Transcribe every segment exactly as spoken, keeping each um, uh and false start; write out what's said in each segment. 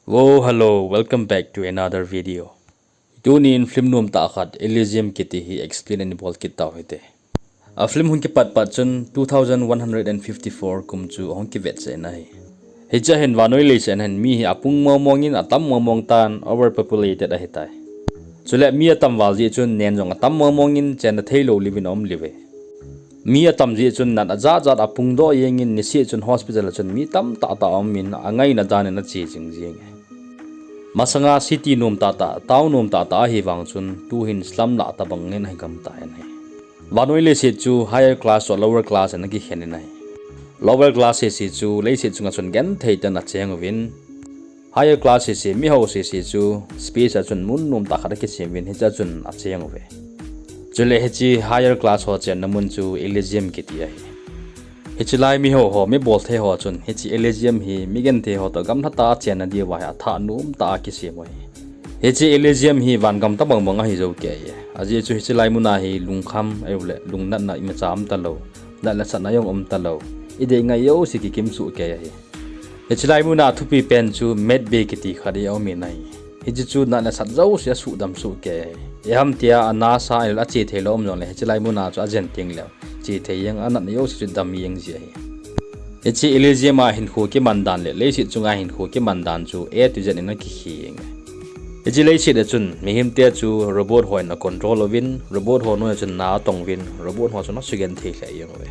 Whoa, hello, welcome back to another video. Tunin film nom tah khat, Elysium kiti hi explain ani bol kit tau hite. A film hung kipat pat chun two thousand one hundred and fifty-four kum chu hung kivet se na hi. Hicha hin vanoi leiset hin mi hi apung mong mong in atam mong mong tan, overpopulated ahitai. Chule mi atam val jeh chun nen jong atam mong mong in chenna thei lou liu vin aum liu ve. Mi atam jeh chun nat ajat jat apung doh jeng in niseh chun hospital a chun mi tamtah tah aum in angaina dan in ache jing jing e. Masanga city nom tah tah, town nom tah tah ahi vang chun tuhin slum lah tah bang in ahi gam tan ahi. Vanoi leiset chu higher class toh lower class in akikhen in ahi. Lower class sese chu leiset chunga chun genthei tah in acheng uvin, higher class sese, miho sese chu space a chun mun nom tah khat akisem uvin hicha chun acheng uve. Chule hiche higher class ho chenna mun chu Elysium kiti ahi. Hiche lai miho ho, mi bolthei ho chun hiche Elysium hi mi genthei ho toh gamla tah a chenna diuva hi athah nom tah a kisem u ahi. Hiche Elysium hi vangam tah bang bang ahi jou kei e. Ajeh chu hiche lai muna hi lungkham, ahilou le lungnatna imacha um talou, nat le satna jong um talou, idei ngai jouse kikim soh kei ahi. Hiche lai muna thupi pen chu medbay kiti khat hi aum in ahi. Hiche chu nat le sat jouse asuhdam soh kei ahi. Ijemtia anasa ahilou le ache thei lou um jongle hiche lai muna chu ajen teng leh che thei jeng, anatna jouse chu dam jeng ji ahi. Hiche Elysium a hinkho kiman dan le leiset chunga hinkho kiman dan chu A to Z in akikhel jeng e. Hiche leiset a chun mihemte chu robot hon acontrol uvin, robot ho noiya chun na atong uvin, robot ho chun asugenthei lheh jeng uve.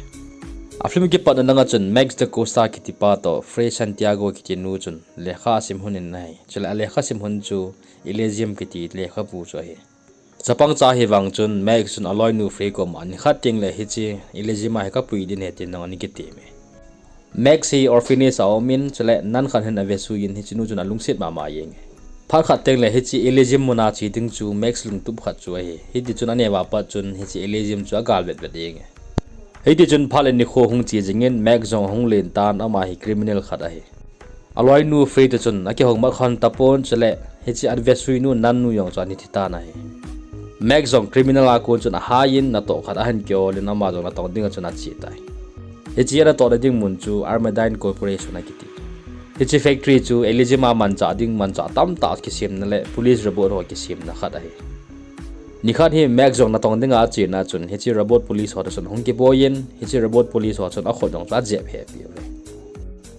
A film kipatna langa chun Max da Costa kiti pa toh Faye Santiago kiti nu chun lekha asim lhon in ahi. Chule alekha sim lhon chu Elysium kiti lekhabu chu ahi. Chapang cha ahi vang chun Max chun aloinu Faye koma nikhat teng le hiche Elysium a hi kapui ding ahi tin jong ana kitem e. Max hi orphanage a aum in, chule nun khat hin avesui in hiche nu chun alungset mama jeng e. Phat khat teng le hiche Elysium muna che ding chu Max lungtup khat chu ahi. Hiti chun aneo a pat chun hiche Elysium chu agal vet vet jeng e. Hiti chun phat le nikho hung che jing in Max jong ahung len tan, ama hi criminal khat ahi. Aloinu Faye toh chun akihoumat khon tapon, chule hiche avesui nu nun nu jong chu ana thi tan ahi. Max jong criminal a kon chun ahai in natoh khat ahin kiol in ama jong natong dinga chun ache tai. Hiche anatohna ding mun chu Armadine Corporation akiti. Hiche factory chu Elysium a manchah ding manchah tamtah kisemna le police robot ho kisemna khat ahi. Nikhat hi Max jong natong dinga achena chun hiche robot police ho toh chun ahung kiboi in, hiche robot police ho chun akhut jong chu ajep hepi uve.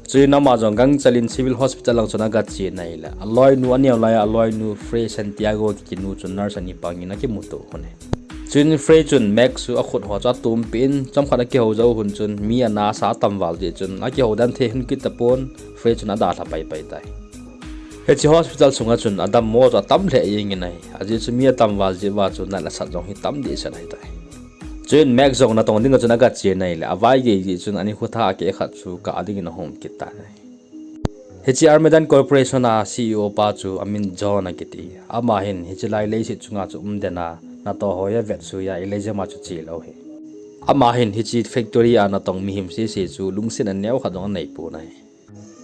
Chuin ama jong gangchel in civil hospital lang chun agache in ahile, aloinu aneo laiya aloinu Faye Santiago kiti nu chun nurse ani pang in akimuto lhon e. Chuin Faye chun Max chu akhut ho chu atumpeh in, chomkhat akihou jou lhon chun mi anasa atam val jeh chun akihou dan thei lhon kit tapon, Faye chun adalha paipai tai. Hiche hospital sunga chun adammo chu atam lheh jeng in ahi, ajeh chu mi atam val jeh uva chu nat le sat jong hi tam dehset ahitai. Chuin Max jong natong dinga chun agache in ahile, avaigei jeh chun anikho tha akeh khat chu kah dingin ahung um kit tan ahi. Hiche Armadine Corporation a C E O pa chu amin John akiti. Ama hin hiche lai leiset chunga chu umden a natoh ho hi avetsui a Elysium a chu che lou ahi. Ama hin hiche factory a natong mihem sese chu lungset aneo khat jong aneipon ahi.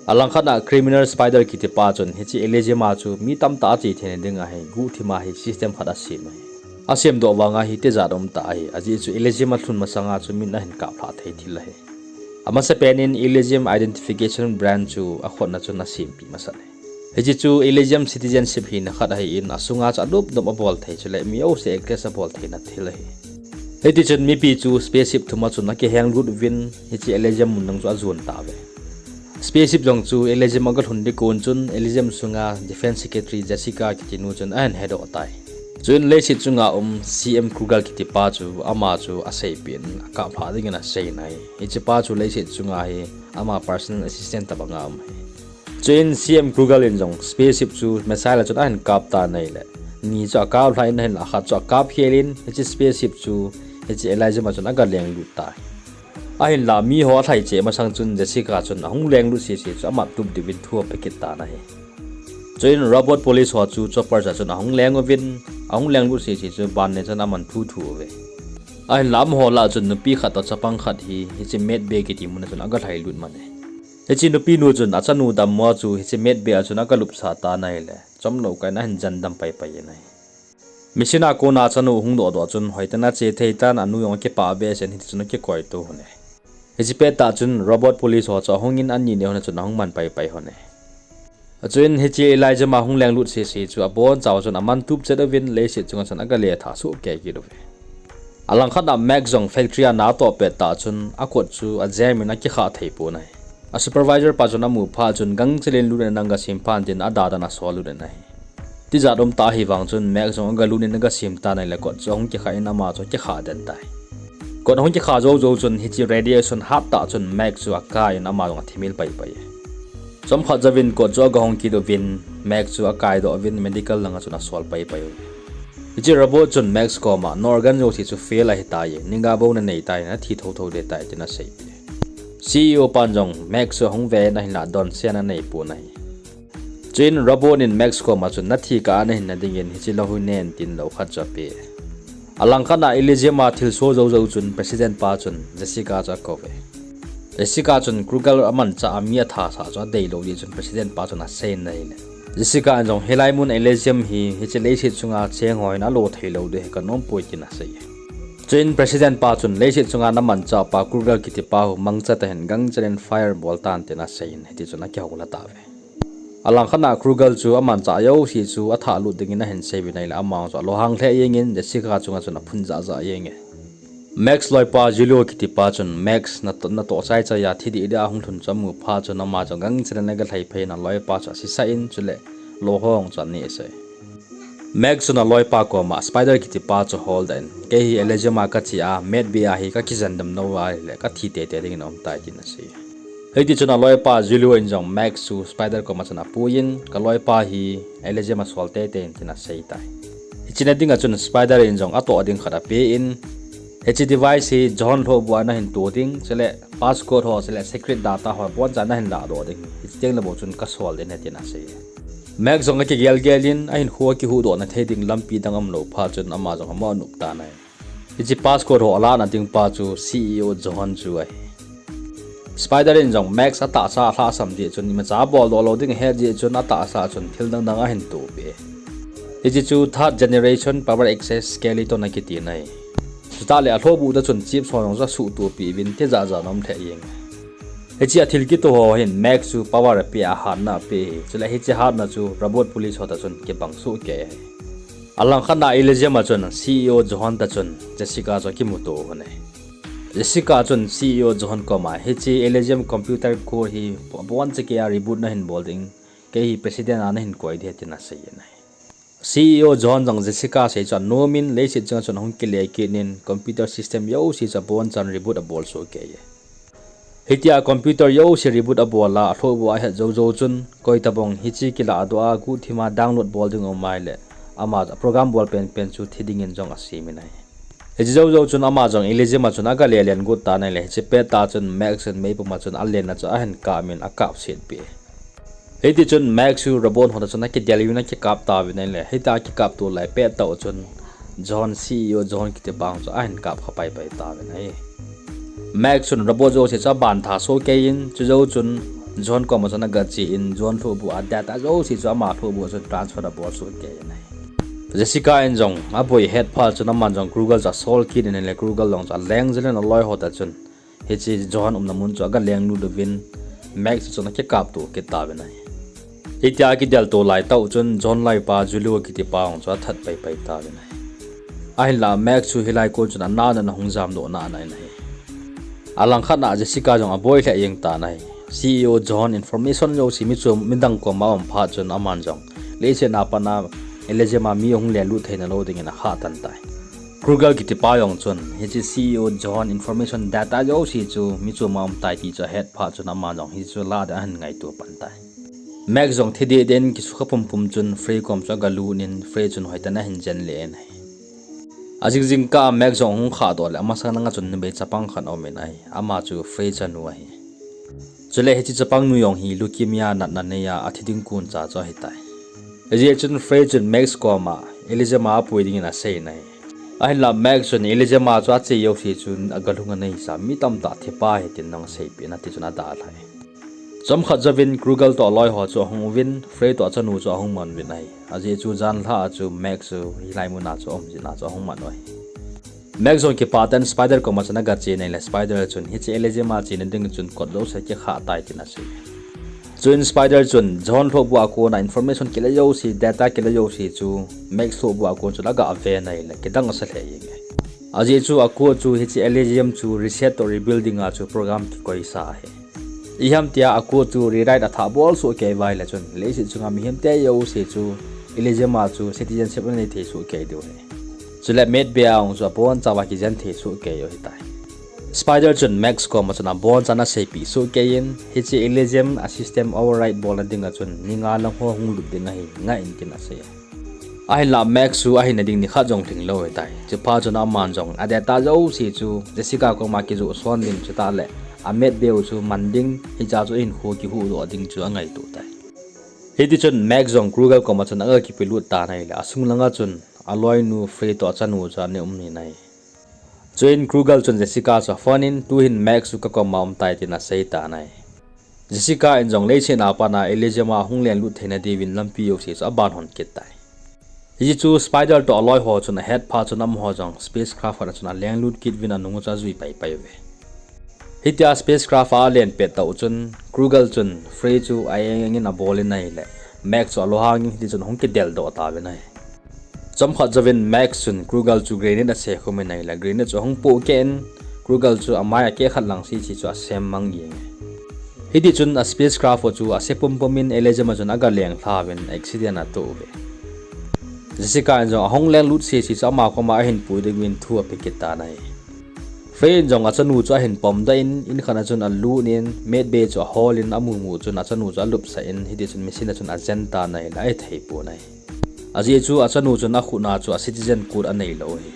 Alangkhat a criminal Spider kiti pa chun hiche Elysium a chu mi tamtah ache theina dinga hi guhthim a hi system khat asem ahi. Asemdoh vanga hi tijat umtah ahi, ajeh chu Elysium alhun masanga chu min ahin kaplhah thei thil ahi. Amasapen in Elysium Identification Brand chu akhutna chun asempeh masat e. Hiche chu Elysium citizenship hina khat ahin, asunga chu anop nop abol thei chule mi jouse access abol theina thil ahi. Hitichun mipi chu spaceship thum a chun akihenglut uvin, hiche Elysium mun lang chu ajon tauve. Spaceship jong chu Elysium agalhun ding kon chun Elysium sunga Defense Secretary Jessica kiti nu chun ahin hedoh tai. Chuin leiset chunga um C M Kruger kiti pa chu ama chu aseipeh in akaplhah dingin asei in ahi. Hiche pa chu leiset chunga hi ama personal assistant tobanga um ahi. Chuin C M Kruger in jong spaceship chu missile a chun ahin kap tan ahile, ni chu akaplhah in ahinla khat chu akapkhel in hiche spaceship chu hiche Elysium a chun agalenglut tai. Ahinla miho alhai cheh masang chun Jessica chun ahung lenglut sese chu amat tup diuvin thu ape kit tan ahi. Chuin robot police ho chu chopper a chun ahung leng uvin, ahung lenglut sese chu ban le chan aman thu thu uve. Ahinla amaho lah chun nupi khat toh chapang khat hi hiche medbay kiti muna chun agalhailut man e. Hiche nupinu chun achanu dammo chu hiche medbay a chun agalupsah tan ahile, chomlou kah in ahin jandam paipai in ahi. Machine a kona achanu hung dohdoh chun hoitah in ache thei tan, anu jong akipah behseh in hitichun akikoito lhon e. Hiche pettah chun robot police ho chu ahungin ani neo lhon a chun ahung man paipai lhon e. Chuin hiche Elysium a hung lenglut sese chu abonchauva chun aman tup chet uvin leiset chunga chun aga lethah soh kei kit uve. Alangkhat a Max jong factory a na atoh pet tah chun akot chu ajam in akikhah thei pon ahi. A supervisor pa chun amu phat chun gangchel in lut in nang gasem phan tin ada dan asol lut in ahi. Tijat umtah ahivang chun Max jong aga lut in aga sem tan ahile kot chu ahung kikhah in ama chu akikhah den tai. Kot ahung kikhah jou jou chun hiche radiation hat tah chun Max chu akai in ama jong athimil pai pai e. Chomkhat jouvin kot chu aga hong kit uvin Max chu akai doh uvin medical langa chun asol pai pai uve. Hiche robot chun Max koma na organ jouse chu fail ahitai, ninga bou nanei tai, nathi thotho ding tai tin asei peh e. C E O pan jong Max chu ahung ve in ahinlah donse ananei pon ahi. Chuin robot in Max koma chun nathi kah a nahinna dingin hiche lou hi nen tin lou khat chu ape e. Alangkhat a Elysium a thilsoh jou jou chun president pa chun Jessica chu akou ve. Jessica chun Kruger amanchah a mi athasah chu adeilou jeh chun president pa chun asei in ahile, Jessica in jong hilai mun Elysium hi hiche leiset chunga cheng ho hin alo theilou ding hi kanom poi tin asei e. Chuin president pa chun leiset chunga namanchah pa Kruger kiti pa hi mangcha tah in gangchel in fire bol tan tin asei in hiti chun akihou lha tauve. Alangkhat a Kruger chu amanchah jouse chu athahlut dingin ahin sei uvin ahile ama chu alunghang lheh jengin Jessica chunga chun aphun jahjah jenge. Max loipa Julio kiti pa chun Max natoh chai chai a thi deh deh a hung lhun chu amu phat chun ama chu gangchel in aga lhai phei in aloipa chu asisah in chule lou ho chu anehsah e. Max chun aloipa koma Spider kiti pa chu holdoh in, kei hi Elysium a kache a, Med Bay a hi kakijen dem lou ahile kathi teitei dingin aum tai tin asei e. Hiti chun aloipa Julio in jong Max chu Spider koma chun apuiyin, kaloipa hi Elysium a sol teitei in tin asei tai. Hiche na dinga chun Spider in jong atoh ding khat apen, hiche device hi John lhohbu a nahin to ding, chule passcode ho chule secret data ho boncha nahin lahdoh ding, hiche tengle bou chun kasol ding ahi tin asei e. Max jong akigel gel in ahinkho akihuhdoh na thei ding lampi dang aumlou phat chun ama jong amoh nop tan ahi. Hiche passcode ho alahna ding pa chu C E O John chu ahi. Spider in jong Max atahsa alhahsam jeh chun imacha aboldoh lou ding ahet jeh chun atahsa chun thil dang dang ahin topeh e. Hiche chu third generation power access skeleton akiti ahi. Chutah le alhohbu toh chun chips ho jong chu asuhtoh peh uvin tijat jat aum lheh jenge. Hiche athil kitoh ho hin Max chu power apeh a, hatna apeh ahi. Chule hiche hatna chu robot police ho toh chun kibang soh kei ahi. Alangkhat a Elysium a chun C E O John toh chun Jessica chu akimuto u ahi. Jessica chun C E O John koma hiche Elysium computer core hi aboncha kei a reboot nahin bol ding, kei hi president a nahin koi ding tin asei in ahi. C E O John jong Jessica sei chu anom in leiset chunga chun ahung kile kit in computer system jouse chu abonchan reboot abol soh kei e. Hitia computer jouse reboot abol a alhohbu a ahet jou jou chun koitabang hiche kilahdoh a guhthim a download bol ding aum ahile ama program bol penpen chu thi dingin jong asem in ahi. Hiche jou jou chun ama jong Elysium a chun aga lelen got tan ahile hiche pettah chun Max in meipum a chun alenna chu ahin kap in akap set peh e. Hiti chun Max chu robot ho toh chun akidel uvin akikap tauvin ahile, hitia akikapto lai pettah u chun John, C E O John kiti pa chu ahin kap kha pai pai tauvin ahi. Max chun robot jouse chu abantha soh kei in, chujou chun John koma chun agache in, John lhohbu a data jouse chu ama lhohbu a chun transfer abol soh kei in ahi. Jessica in jong aboi het phat chun aman jong Kruger chu asol kit in ahile, Kruger jong chu aleng jel in aloi ho toh chun hiche John umna mun chu aga lenglut uvin, Max chun akikapto kit tauvin ahi. Hitia akidelto laitah u chun John loipa Julio kiti pa jong chu athat pai pai tauvin ahi. Ahinlah Max chu hilai kon chun ana ana hung jamdoh nana in ahi. Alangkhat a Jessica jong aboi lheh jeng tan ahi. C E O John information jouse michom midang koma aum phat chun aman jong leiset a pat a Elysium a mi ahung lenlut theina lou dingin akhah tan tai. Kruger kiti pa jong chun hiche C E O John information data jouse chu michom a um tai ti chu ahet phat chun aman jong hiche chu lah ding ahin ngaito pan tai. Max jong thi deh deh in kisukha pumpum chun Frey kom chu aga lut in Frey chun hoitah in ahin jen leh in ahi. Ajing jingkah a Max jong ahung khahdoh le amasang langa chun numei chapang khat aum in ahi. Ama chu Frey chanu ahi. Chule hiche chapang nu jong hi leukemia natna nei a athi ding koncha chu ahitai. Hijeh chun Frey chun Max koma Elysium a apui dingin asei in ahi. Ahinlah Max chun Elysium a chu ache jouse chu agalhung aneisa mi tamtah thipa ahi tin jong aseipeh in ati chun adalhah e. Chomkhat jouvin Kruger toh aloi ho chu ahung uvin, Frey toh achanu chu ahung man uvin ahi. Ajeh chu janlhah a chu Max chu hilai muna chu aum jeh a chu ahung man u ahi. Max jong kipah tah in Spider koma chun agache in ahile Spider chun hiche Elysium a chena ding chun kot jouse kikhah tai tin asei. Chuin Spider chun John lhohbua kona information kila jouse, data kila jouse chu Max lhohbua kon chun aga ve in ahile kidang asa lheh jenge. Ajeh chu a code chu hiche Elysium chu reset toh rebuild dinga chu program kikoisa ahi. Ijemtia a code chu rewrite athah bol soh kei uva ahile chun leiset chunga mihemte jouse chu Elysium a chu citizenship anei thei soh kei diu ahi. Chule Medbay a jong chu abonchan kijen thei soh kei u ahitai. Spider chun Max koma chun abonchan aseipeh soh kei in, hiche Elysium a system override bolna dinga chun ni nga lang ho hung lut ding ahi, ngai in tin asei. Ahinla Max chu ahina ding nikhat jong lhinglou ahitai. Chuphat chun aman jong a data jouse chu Jessica koma kijoh son ding chuteng le a Medbay u chu man ding, hichea chu ahinkho kihuhdoh ding chu angaito tai. Hitichun Max jong Kruger koma chun aga kipelut tan ahile asung langa chun aloinu Faye toh achanu chu ana um in ahi. Chuin Kruger chun Jessica chu aphone in, tuhin Max chu kakoma aum tai tin asei tan ahi. Jessica in jong leiset a pat a Elysium a hung lenglut theina diuvin lampi jouse chu aban hon kit tai. Hiche chu Spider toh aloiho chun ahet phat chun amaho jong spacecraft khat a chun alenglut kit uvin anung u chu ajui paipai uve. Hitia spacecraft a alen pet tah u chun Kruger chun Faye chu a-eng eng in abol in ahile Max chu alunghang in hitichun ahung kideldoh tauvin ahi. Chomkhat jouvin Max chun Kruger chu grenade asekhum in ahile grenade chu ahung pohkeh in Kruger chu amai a kehkhat lang sese chu asem mang jenge. Hitichun a spacecraft u chu ase pumpum in Elysium a chun aga lenglha uvin accident atoh uve. Jessica in jong ahung lenglut sese chu ama koma ahin pui dinguvin thu ape kit tan ahi. Faye in jong achanu chu ahin pomdoh in, in khat a chun alut in, Medbay chu ahol in, amumu chun achanu chu alupsah in, hitichun machine a chun ajen tan ahile ahithei pon ahi. Ajeh chu achanu chun akhut a chu a citizen code aneilou ahi.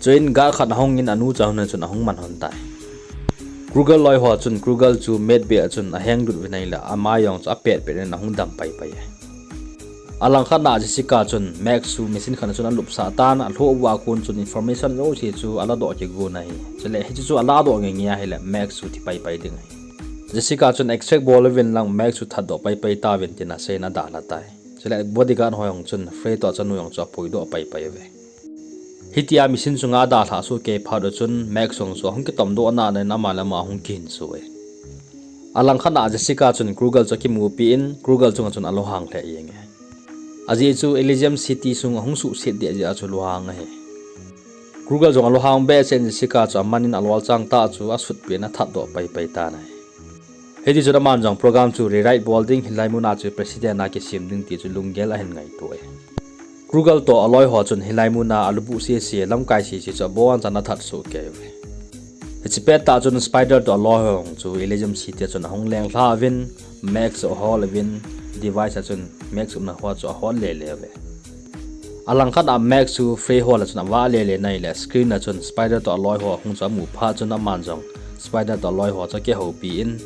Chuin guard khat ahung in anu chu ahung in chun ahung man hon tai. Kruger loiho chun Kruger chu Medbay a chun ahenglut uvin ahile ama jong chu apetpet in ahung dam paipai e. Alangkhat a Jessica chun Max chu machine khat a chun alupsah tan, alhohbua kon chun information jouse chu aladoh kigon ahi. Chule hiche chu aladoh ngeingei ahile Max chu thi paipai ding ahi. Jessica chun extract bol uvin lang Max chu thatdoh paipai tauvin tin asei in adalha tai. Chule bodyguard ho jong chun Faye toh achanu jong chu apuidoh paipai uve. Hitia machine chunga adalhah soh kei phat u chun Max jong chu ahung kitomdoh nana in ama le ama ahung kihinso e. Alangkhat a Jessica chun Kruger chu akimupi in Kruger chunga chun alunghang lheh jenge. Ajeh chu Elysium City sung ahung suhset deh jeh a chu lunghang ahi. Kruger jong alunghang behseh in Jessica chu aman in alolchang tah chu asutpeh in athatdoh paipai tan ahi. Hitichun aman jong program chu rewrite bol ding, hilai muna chu president a kisem ding ti chu lunggel ahin ngaito e. Kruger toh aloiho chun hilai muna alubuh sese, lamkai sese chu abonchan athat soh kei uve. Hiche pettah chun Spider toh aloiho jong chu Elysium City a chun ahung lenglha uvin, Max chu ahol uvin, device a chun Max umna hoa chu ahol lele uve. Alangkhat a Max chu Faye hol a chun avah lele in ahile screen a chun Spider toh aloiho ahung chu amu phat chun aman jong Spider toh aloiho chu akihoupi in,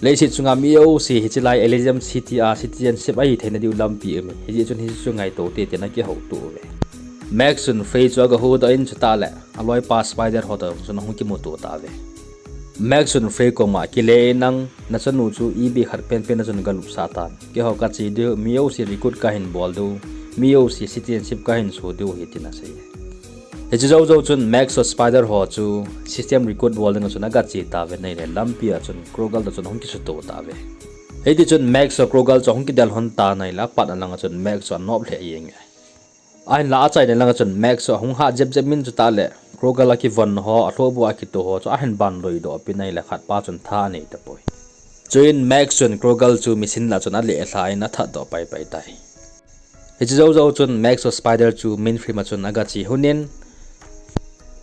leiset chunga mi jouse hichelai Elysium City a citizenship ahi theina diu lampi aume, hijeh chun hiche chu ngaito te tin akihouto uve. Max chun Faye chu agahuhdoh in chuteng le aloipa Spider ho toh chun ahung kimuto tauve. Max chun Faye koma kile in, nang nachanu chu ibi khat penpen a chun galupsah tan, keiho kache diu, mi jouse recruit kahin bol diu, mi jouse citizenship kahin so diu ahi tin asei. Hiche joujou chun Max toh Spider ho chu system recruit bol dinga chun agache tauvin ahile lampi a chun Kruger toh chun ahung kisuto tauve. Hitichun Max toh Kruger chu ahung kidel lhon tan ahile apat a langa chun Max chu anop lheh jenge. Ahinla achaina langa chun Max chu ahung hat jepjep in chuteng le Kruger akivon ho, alhohbua kitoh ho chu ahin banloidoh pi in ahile khatpa chun tha anei tapoi. Chuin Max chun Kruger chu machine lah chun alelha in athatdoh paipai tai. Hiche joujou chun Max toh Spider chu mainframe a chun agache lhon in,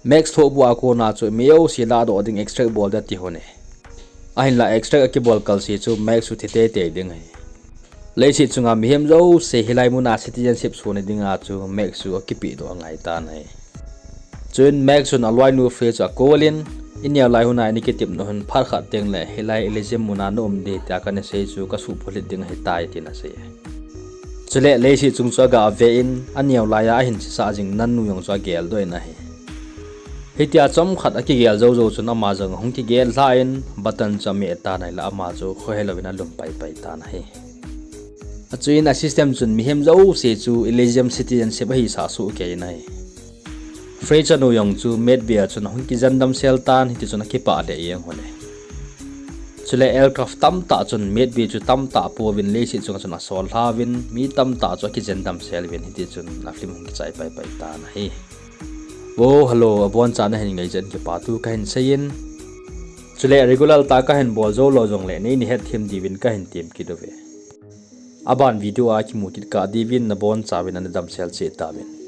Max lhohbua kona chu mi jouse lahdoh ding, extract bol ding ati lhon e. Ahinla extract akibol kalse chu Max chu thi teitei ding ahi. Leiset chunga mihem jouse hilai muna citizenship sona dinga chu Max chu akipehdoh angai tan ahi. Chuin Max chun aloinu Faye chu acall in, ineo lai huna ina kitepna hun phat khat tengle hilai Elysium muna naum ding tia kana sei chu kasuhphulhit ding ahitai tin asei. Chule leiset chung chu agave in, aneo laiya ahin sesah jing nanu jong chu ageldoh in ahi. Hitia chomkhat akigel joujou chun ama jong ahung kigel lhan button chu ameh tan ahile ama chu khohelouvin alum paipai tan ahi. Achuin a system chun mihem jouse chu Elysium citizenship ahisah sohkei in ahi. Faye chanu jong chu Medbay a chun ahung kijen damsel tan, hitichun akipah lheh jeng lhon e. Chule aircraft tamtah chun met be chu tamtah pouvin leiset chunga chun asol lhauvin, mi tamtah chu akijen damsel uvin, hiti chun a film hung kichai paipai tan ahi. Wo, hello, aboncha nahin ngaichat in kipathu kahin seiyin. Chule regular tah a kahin bol jou lou jongle neina hetthem diuvin kahin tem kit uve. Aban video a kimu kit kah diuvin nabonchauvin ana damsel cheh tauvin.